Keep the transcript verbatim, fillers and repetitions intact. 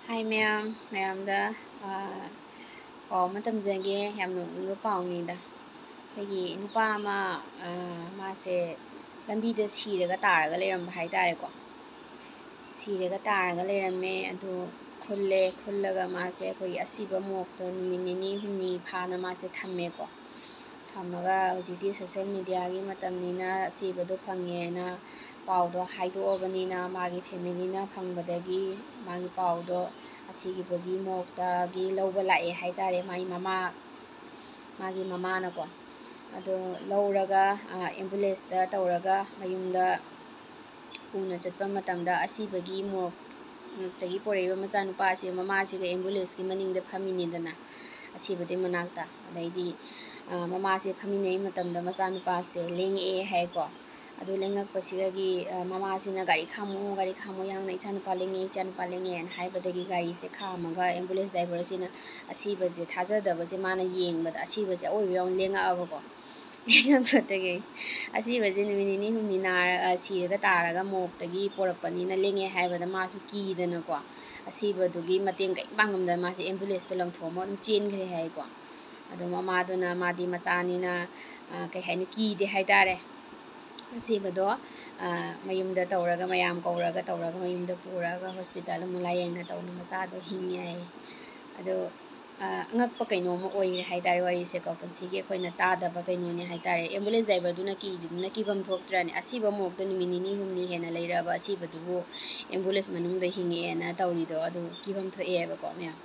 ꯍꯥꯏ ꯃꯌꯥꯝ, ꯃꯌꯥꯝꯗ, ꯑꯥ, ꯄꯥꯎ ꯑꯃ ꯇꯝꯖꯒꯦ꯫ ꯌꯥꯝ ꯅꯣꯛꯅꯤꯡꯕ ꯄꯥꯎꯅꯤꯗ꯫ ꯑꯩꯈꯣꯏꯒꯤ ꯅꯨꯄꯥ ꯑꯃ, ꯑꯥ, ꯃꯥꯁꯦ ꯂꯝꯕꯤꯗ ꯁꯤꯔꯒ ꯇꯥꯔꯒ ꯂꯩꯔꯝꯕ ꯍꯥꯏꯇꯥꯔꯦꯀꯣ꯫ ꯁꯤꯔꯒ ꯇꯥꯔꯒ ꯂꯩꯔꯝꯃꯦ꯫ ꯑꯗꯨ ꯈꯨꯜꯂꯦ꯫ ꯈꯨꯜꯂꯒ ꯃꯥꯁꯦ ꯑꯩꯈꯣꯏꯒꯤ ꯑꯁꯤꯕ ꯃꯣꯔꯛꯇꯣ ꯅꯨꯃꯤꯠ ꯅꯤꯅꯤ ꯍꯨꯝꯅꯤ ꯐꯥꯅ ꯃꯥꯁꯦ ꯊꯝꯃꯦꯀꯣ꯫ ꯊꯝꯃꯒ ꯍꯧꯖꯤꯛꯇꯤ social mediaꯒꯤ ꯃꯇꯝꯅꯤꯅ ꯑꯁꯤꯕꯗꯣ ꯐꯪꯉꯦꯅ ꯄꯥꯎꯗꯣ ꯍꯥꯏꯗꯣꯛꯑꯕꯅꯤꯅ, ꯃꯥꯒꯤ familyꯅ ꯐꯪꯕꯗꯒꯤ ꯃꯥꯒꯤ ꯄꯥꯎꯗꯣ ꯑꯁꯤꯕꯒꯤ ꯃꯣꯔꯛꯇꯒꯤ ꯂꯧꯕ ꯂꯥꯛꯑꯦ ꯍꯥꯏꯇꯥꯔꯦ, ꯃꯥꯒꯤ ꯃꯃꯥ, ꯃꯥꯒꯤ ꯃꯃꯥꯅꯀꯣ꯫ ꯑꯗꯣ ꯂꯧꯔꯒ, ꯑ, ambulanceꯇ ꯇꯧꯔꯒ ꯃꯌꯨꯝꯗ ꯄꯨꯅ ꯆꯠꯄ ꯃꯇꯝꯗ ꯑꯁꯤꯕꯒꯤ ꯃꯣꯔꯛꯇꯒꯤ ꯄꯣꯔꯛꯏꯕ ꯃꯆꯥꯅꯨꯄꯥ ꯑꯁꯤ ꯃꯃꯥꯁꯤꯒ ambulanceꯀꯤ ꯃꯅꯤꯡꯗ ꯐꯝꯃꯤꯅꯤꯗꯅ, ꯑꯁꯤꯕꯗꯨꯒꯤ ꯃꯅꯥꯛꯇ꯫ ꯑꯗꯩꯗꯤ, ꯑ, ꯃꯃꯥꯁꯦ ꯐꯝꯃꯤꯟꯅꯩ ꯃꯇꯝꯗ ꯃꯆꯥꯅꯨꯄꯥꯁꯦ ꯂꯦꯡꯉꯛꯑꯦ ꯍꯥꯏꯀꯣ꯫ ꯑꯗꯨ ꯂꯦꯡꯉꯛꯄꯁꯤꯗꯒꯤ, ꯑ, ꯃꯃꯥꯁꯤꯅ "ꯒꯥꯔꯤ ꯈꯥꯝꯃꯣ, ꯒꯥꯔꯤ ꯈꯥꯝꯃꯣ, ꯌꯥꯝꯅ ꯏꯆꯥꯅꯨꯄꯥ ꯂꯦꯡꯉꯛꯑꯦ, ꯏꯆꯥꯅꯨꯄꯥ ꯂꯦꯡꯉꯛꯑꯦꯅ" ꯍꯥꯏꯕꯗꯒꯤ ꯒꯥꯔꯤꯁꯦ ꯈꯥꯝꯃꯒ ambulance driverꯁꯤꯅ ꯑꯁꯤꯕꯁꯦ ꯊꯥꯖꯗꯕꯁꯦ ꯃꯥꯅ ꯌꯦꯡꯕꯗ ꯑꯁꯤꯕꯁꯦ ꯑꯑꯣꯏꯕ ꯌꯥꯎꯅ ꯂꯦꯡꯉꯛꯑꯕꯀꯣ꯫ ꯂꯦꯡꯉꯛꯄꯗꯒꯤ ꯑꯁꯤꯕꯁꯦ ꯅꯨꯃꯤꯠ ꯅꯤꯅꯤ ꯍꯨꯝꯅꯤ ꯅꯥꯔ-, ꯑ, ꯁꯤꯔꯒ ꯇꯥꯔꯒ ꯃꯣꯔꯛꯇꯒꯤ ꯄꯣꯔꯛꯄꯅꯤꯅ ꯂꯦꯡꯉꯛꯑꯦ ꯍꯥꯏꯕꯗ ꯃꯥꯁꯨ ꯀꯤꯗꯅꯀꯣ, ꯑꯁꯤꯕꯗꯨꯒꯤ ꯃꯇꯦꯡ ꯀꯔꯤꯝ ꯄꯥꯡꯉꯝꯗꯅ ꯃꯥꯁꯦ ambulanceꯇꯣ ꯂꯪꯊꯣꯛꯑꯝꯃꯒ ꯑꯗꯨꯝ ꯆꯦꯟꯈ꯭ꯔꯦ ꯍꯥꯏꯀꯣ꯫ ꯑꯗꯣ ꯃꯃꯥꯗꯨꯅ, ꯃꯥꯗꯤ ꯃꯆꯥꯅꯤꯅ, ꯑ, ꯀꯩ ꯍꯥꯏꯅꯤ, ꯀꯤꯗꯦ ꯍꯥꯏꯇꯥꯔꯦ꯫ ꯑꯁꯤꯕꯗꯣ, ꯑ, ꯃꯌꯨꯝꯗ ꯇꯧꯔꯒ, ꯃꯌꯥꯝ ꯀꯧꯔꯒ ꯇꯧꯔꯒ ꯃꯌꯨꯝꯗ ꯄꯨꯔꯒ hospital ꯑꯃꯨꯛ ꯂꯥꯌꯦꯡꯅ ꯇꯧꯅ ꯃꯆꯥꯗꯣ ꯍꯤꯡꯉꯦ ꯍꯥꯏꯌꯦ꯫ ꯑꯗꯣ, ꯑ, ꯑꯉꯛꯄ ꯀꯩꯅꯣꯝꯃ ꯑꯣꯏꯔꯦ ꯍꯥꯏꯇꯥꯔꯦ ꯋꯥꯔꯤꯁꯦꯀꯣ꯫ ꯄꯨꯟꯁꯤꯒꯤ ꯑꯩꯈꯣꯏꯅ ꯇꯥꯗꯕ ꯀꯩꯅꯣꯅꯦ ꯍꯥꯏꯇꯥꯔꯦ꯫ Ambulance driverꯗꯨꯅ ꯀꯤꯔꯤꯗꯨꯅ ꯀꯤꯐꯝ ꯊꯣꯛꯇ꯭ꯔꯅꯦ? ꯑꯁꯤꯕ ꯃꯣꯔꯛꯇ ꯅꯨꯃꯤꯠ ꯅꯤꯅꯤ ꯍꯨꯝꯅꯤ ꯍꯦꯟꯅ ꯂꯩꯔꯛꯑꯕ ꯑꯁꯤꯕꯗꯨꯕꯨ ambulance ꯃꯅꯨꯡꯗ ꯍꯤꯡꯉꯛꯑꯦꯅ ꯇꯧꯔꯤꯗꯣ ꯑꯗꯨ ꯀꯤꯐꯝ ꯊꯣꯛꯑꯦꯕꯀꯣ ꯃꯌꯥꯝ꯫